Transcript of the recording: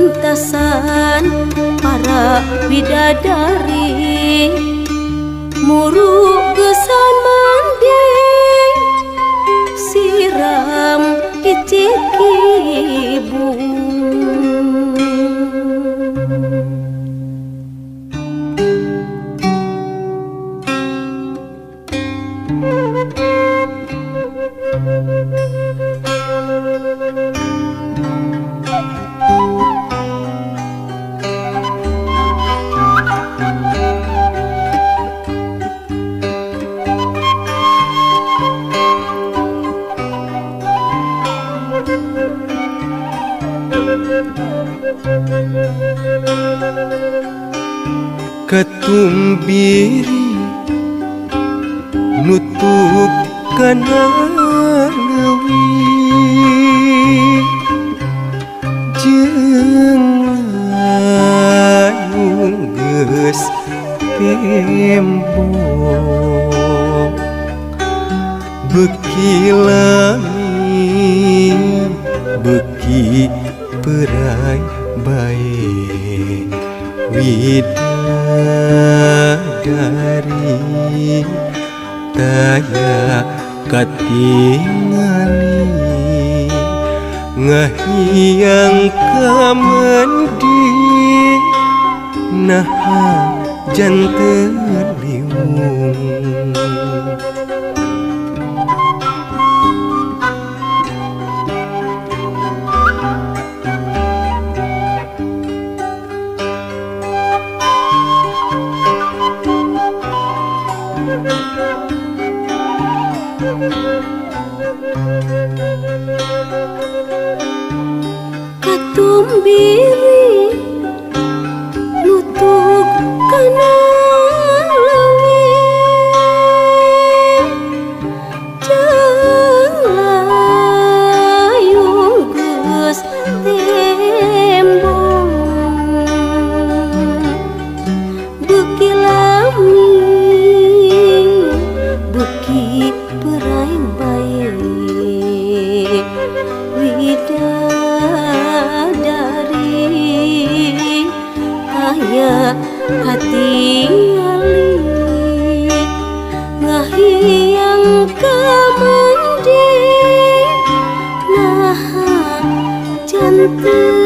Gentasan para bidadari muruk gesan mandi siram icikibung. Ketumbiri nutup kana leuwih jeung layung geus tembok beuki lami beuki perai bae widadari taya katingali ngahiang kamendi naha janten liung. Katumbiri nutug kana leuwih jeung layung geus tembong beuki lami beuki perai bae widadari aya katingali ngahiang kamandi naha janten.